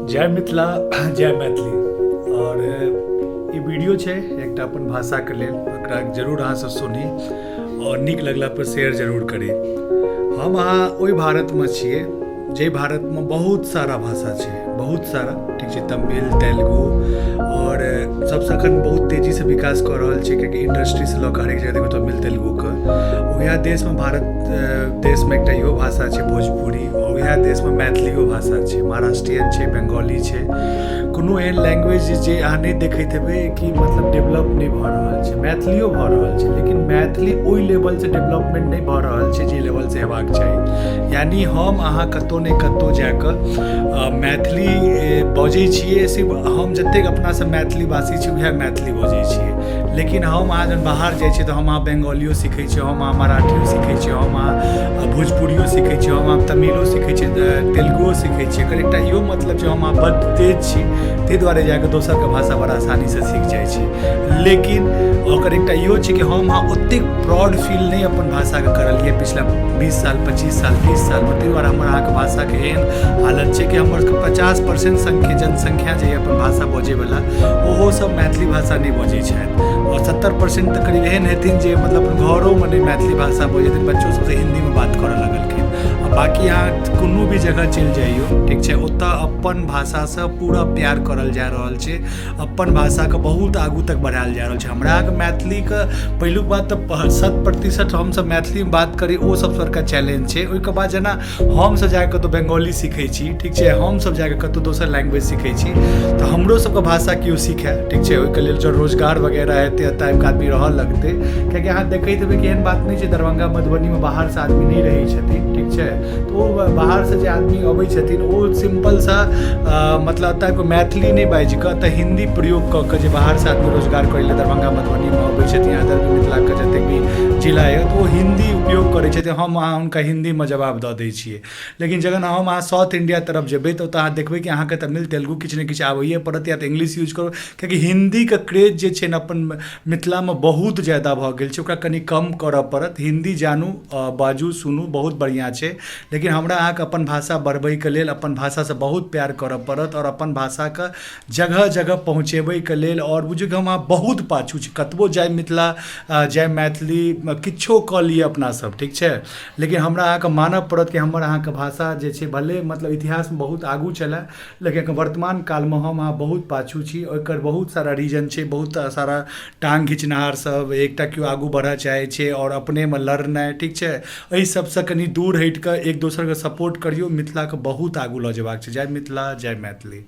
जय मिथिला, जय मैथिली। आओर ई वीडियो छै एकटा अपन भाषाके लेल, एकरा जरूर अहाँसभ सुनी आओर नीक लगला पर शेयर जरूर करी। हम अहाँ ओहि भारतमे छियै जाहि भारतमे बहुत सारा भाषा छै, बहुत सारा, ठीक छै, तमिल, तेलुगु आओर सबसँ एखन बहुत तेजीसँ विकास कऽ रहल छै, कियाकि इंडस्ट्रीसँ लऽ कऽ हरेक जगह देखबै तमिल तेलुगुके। उएह देशमे, भारत देशमे एकटा इहो भाषा छै भोजपुरी, आओर उएह देशमे मैथिलियो भाषा छै, महाराष्ट्रियन छै, बंगाली छै। कोनो एहन लैंग्वेज जे अहाँ नहि देखैत हेबै कि मतलब डेवलप नहि भऽ रहल छै। मैथिलियो भऽ रहल छै, लेकिन मैथिली ओहि लेवलसँ डेवलपमेंट नहि भऽ रहल छै जे लेवलसँ हेबाक चाही। यानी हम अहाँ कतहु ने कतहु जाकऽ मैथिली बजै छियै, सिर्फ हम जतेक अपनासँ मैथिली भाषी छी उएह मैथिली बजै छियै। लेकिन हम अहाँ जहन बाहर जाइ छियै तऽ हम अहाँ बंगालियो सीखै छियै, हम अहाँ मराठियो सीखै छियै, हम अहाँ भोजपुरियो सीखै छियै, हम अहाँ तमिलो सीखै छियै, तेलुगुओ सीखै छियै। एकर एकटा इहो मतलब छै हम अहाँ बड्ड तेज छी, ताहि दुआरे जाकऽ दोसरके भाषा बड़ा आसानीसँ सीख जाइ छी। लेकिन ओकर एकटा इहो छै कि हम अहाँ ओतेक प्राउड फील नहि अपन भाषाके करलियै पिछला 20 साल, 25 साल, 30 सालमे। ताहि दुआरे हमर अहाँके भाषाके एहन हालत छै कि हमर सबके 50% संख्या जनसंख्या जे अपन भाषा बजैवला ओहो सब मैथिली भाषा नहि बजै छथि, आओर 70% तऽ करीब एहन हेथिन जे मतलब अपन घरोमे नहि मैथिली भाषा बजै छथिन, बच्चो सबसँ हिन्दीमे बात करऽ लगलखिन। आ बाँकी अहाँ कोनो भी जगह चलि जइयौ, ठीक छै, ओतऽ अपन भाषासँ पूरा प्यार करल जा रहल छै, अपन भाषाके बहुत आगू तक बढ़ायल जा रहल छै। हमरा अहाँके मैथिलीके पहिलुक बात तऽ 100% हमसब मैथिलीमे बात करी ओ सबसँ बड़का चैलेंज छै। ओहिके बाद जेना हमसब जाकऽ कतहु बंगाली सीखै छी, ठीक छै, हमसब जाकऽ कतहु दोसर लैंग्वेज सीखै छी तऽ हमरो सबके भाषा केओ सीखै, ठीक छै, ओहिके लेल जँ रोजगार वगैरह हेतै, एतऽ आबिकऽ आदमी रहऽ लगतै। कियाकि अहाँ देखैत हेबै कि एहन बात नहि छै दरभंगा मधुबनीमे बाहरसँ आदमी नहि रहै छथिन, ठीक छै। तऽ ओ बाहरसँ जे आदमी अबै छथिन ओ सिम्पलसँ मतलब एतऽ आबिकऽ मैथिली नहि बाजिकऽ एतऽ हिन्दी प्रयोग कऽ कऽ जे बाहरसँ आदमी रोजगार करै लए दरभंगा मधुबनीमे अबै छथिन, अदर भी मिथिलाके जतेक भी जिला यऽ, तऽ ओ हिन्दी उपयोग करै छथिन। हम अहाँ हुनका हिन्दीमे जवाब दऽ दै छियै। लेकिन जखन हम अहाँ साउथ इंडिया तरफ जेबै तऽ ओतऽ अहाँ देखबै कि अहाँके तमिल तेलुगु किछु ने किछु आबैए पड़त या तऽ इंग्लिश यूज करू, कियाकि हिन्दीके क्रेज जे छै ने अपन मिथिलामे बहुत ज्यादा भऽ गेल छै, ओकरा कनि कम करऽ पड़त। हिन्दी जानू, बाजू, सुनू, बहुत बढ़िआँ छै, लेकिन हमरा अहाँके अपन भाषा बढ़बैके लेल अपन भाषासँ बहुत प्यार करऽ पड़त आओर अपन भाषाके जगह जगह पहुँचेबैके लेल। आओर बुझियौ कि हम अहाँ बहुत पाछू छी, कतबो जय मिथिला, जय मैथिली किछो कऽ लिअ अपना सब, ठीक छै, लेकिन हमरा अहाँके मानऽ पड़त कि हमर अहाँके भाषा जे छै भले मतलब इतिहासमे बहुत आगू छलै, लेकिन वर्तमान कालमे हम अहाँ बहुत पाछू छी। ओकर बहुत सारा रीजन छै, बहुत सारा टाँग घिचनिहार सब, एकटा केओ आगू बढ़ऽ चाहै छै आओर अपनेमे लड़नाइ, ठीक छै, एहि सबसँ कनि दूर हटि कऽ एक दोसरके सपोर्ट करियौ। मिथिलाके बहुत आगू लऽ जेबाक छै। जय मिथिला, जय मैथिली।